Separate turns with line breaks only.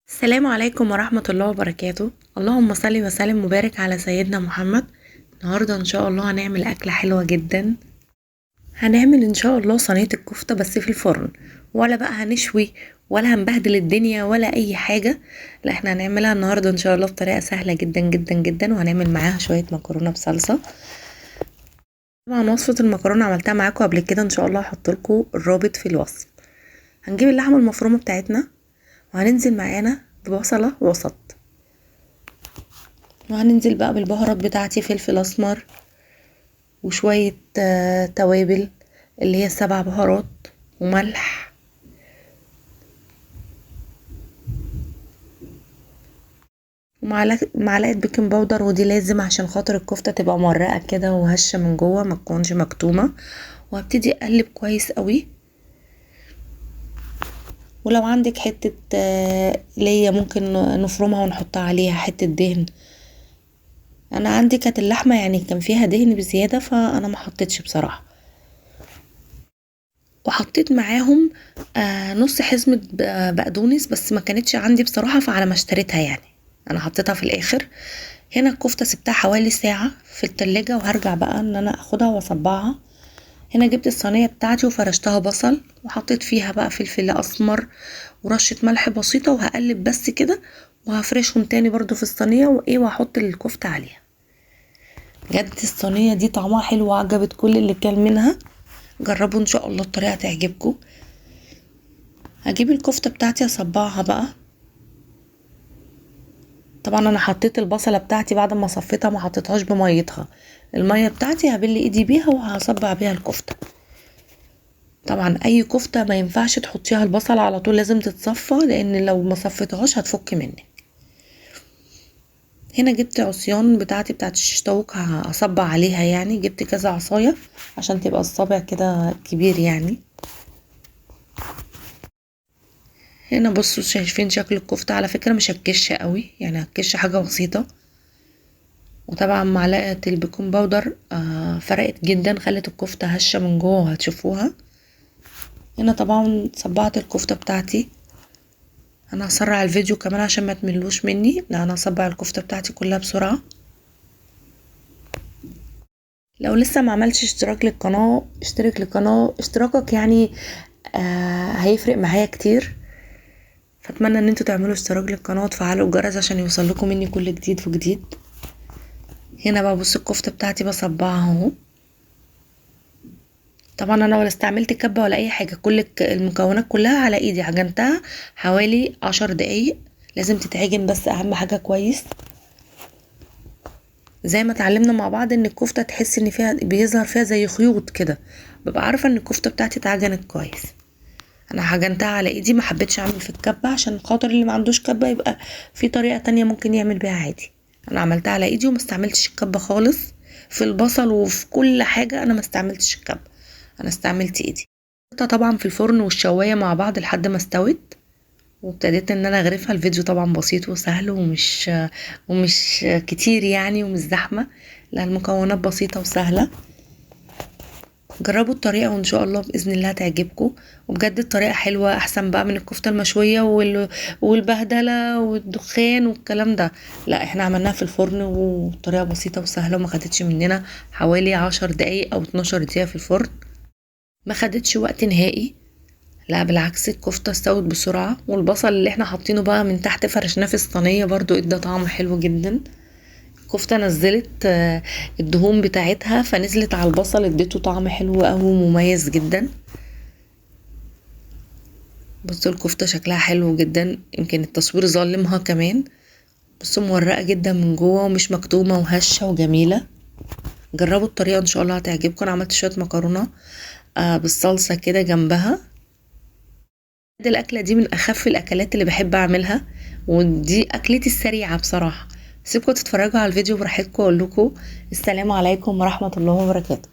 السلام عليكم ورحمة الله وبركاته. اللهم صل وسلم وبارك على سيدنا محمد. النهاردة ان شاء الله هنعمل اكلة حلوة جدا. هنعمل ان شاء الله صينية الكفتة بس في الفرن، ولا بقى هنشوي ولا هنبهدل الدنيا ولا اي حاجة. لا، احنا هنعملها النهاردة ان شاء الله بطريقة سهلة جدا جدا جدا، وهنعمل معاها شوية مكرونة بصلصة. طبعا وصفة المكرونة عملتها معاكم قبل كده، ان شاء الله هحط لكم الرابط في الوصف. هنجيب اللحمة المفرومة بتاعتنا وهننزل معانا ببصلة وسط، وهننزل بقى بالبهارات بتاعتي، فلفل اسمر وشوية توابل اللي هي 7 بهارات وملح، ومعلقة baking powder، ودي لازم عشان خاطر الكفتة تبقى مورقة كده وهشة من جوه، ما تكونش مكتومة. وهبتدي اقلب كويس قوي. ولو عندك حتة ليا ممكن نفرمها ونحطها عليها حتة دهن. انا عندي كانت اللحمة يعني كان فيها دهن بزيادة، فانا ما حطيتش بصراحة. وحطيت معاهم نص حزمة بقدونس، بس ما كانتش عندي بصراحة، فعلى ما اشتريتها يعني انا حطيتها في الاخر. هنا الكفتة سبتها حوالي ساعة في التلاجة، وهرجع بقى ان انا اخدها واصبعها. هنا جبت الصينية بتاعتي وفرشتها بصل، وحطيت فيها بقى فلفل اسمر ورشة ملح بسيطة، وهقلب بس كده، وهفرشهم تاني برضو في الصينية، وهحط الكفتة عليها. بجد الصينية دي طعمها حلو وعجبت كل اللي كان منها. جربوا ان شاء الله الطريقة تعجبكم. هجيب الكفتة بتاعتي اصبعها بقى. طبعا انا حطيت البصلة بتاعتي بعد ما صفيتها، ما حطيتهاش بميتها، المية بتاعتي هبل ايدي بيها وهصبع بيها الكفتة. طبعا اي كفتة ما ينفعش تحطيها البصلة على طول، لازم تتصفى، لان لو ما صفيتهاش هتفك منك. هنا جبت عصيان بتاعتي بتاعت الشيش طاووق هصبع عليها، يعني جبت كذا عصاية عشان تبقى الصابع كده كبير يعني. هنا بصوا شايفين شكل الكفتة، على فكرة مش هتكش قوي، يعني هتكش حاجة بسيطة. وطبعا معلقة ال baking powder فرقت جدا، خلت الكفتة هشة من جوه وهتشوفوها. هنا طبعا صبعت الكفتة بتاعتي. انا هسرع الفيديو كمان عشان ما تملوش مني، لا انا هصبع الكفتة بتاعتي كلها بسرعة. لو لسه ما عملتش اشتراك للقناة اشترك للقناة، اشتراكك يعني هيفرق معايا كتير. فاتمنى ان انتوا تعملوا اشتراك للقناة وتفعلوا الجرس عشان يوصل لكم مني كل جديد وجديد. هنا بقى بصوا الكفتة بتاعتي بصبعها اهو. طبعا انا ولا استعملت كبة ولا اي حاجة، كل المكونات كلها على ايدي. عجنتها حوالي 10 دقايق، لازم تتعجن بس اهم حاجة كويس. زي ما اتعلمنا مع بعض ان الكفتة تحس ان فيها بيظهر فيها زي خيوط كده، ببقى عارفة ان الكفتة بتاعتي اتعجنت كويس. انا عجنتها على ايدي، ما حبيتش اعمل في الكبة عشان خاطر اللي ما عندوش كبة يبقى في طريقة تانية ممكن يعمل بيها عادي. انا عملتها على ايدي وما استعملتش الكبة خالص، في البصل وفي كل حاجة انا ما استعملتش الكبة، انا استعملت ايدي. حطيتها طبعا في الفرن والشواية مع بعض لحد ما استوت، وابتديت ان انا اغرفها. الفيديو طبعا بسيط وسهل ومش كتير يعني، ومش زحمة، لا المكونات بسيطة وسهلة. جربوا الطريقة وان شاء الله بإذن الله هتعجبكم. وبجد الطريقة حلوة، احسن بقى من الكفتة المشوية والبهدلة والدخان والكلام ده. لا احنا عملناها في الفرن وطريقة بسيطة وسهلة، وما خدتش مننا حوالي 10 دقايق او 12 دقيقة في الفرن، ما خدتش وقت نهائي. لا بالعكس الكفتة استوت بسرعة، والبصل اللي احنا حاطينه بقى من تحت فرشناه في الصينية برضو ادى طعم حلو جدا. الكفتة نزلت الدهون بتاعتها فنزلت على البصل، اديته طعم حلو قوي ومميز جدا. بصوا الكفتة شكلها حلو جدا، يمكن التصوير ظلمها كمان، بصوا مورقة جدا من جوه ومش مكتومة وهشة وجميلة. جربوا الطريقة ان شاء الله هتعجبكم. انا عملت شوية مكرونة بالصلصة كده جنبها. الاكلة دي من اخف الاكلات اللي بحب اعملها، ودي اكلتي السريعة بصراحة. سيبكم تتفرجوا على الفيديو براحتكم، واقول لكم السلام عليكم ورحمة الله وبركاته.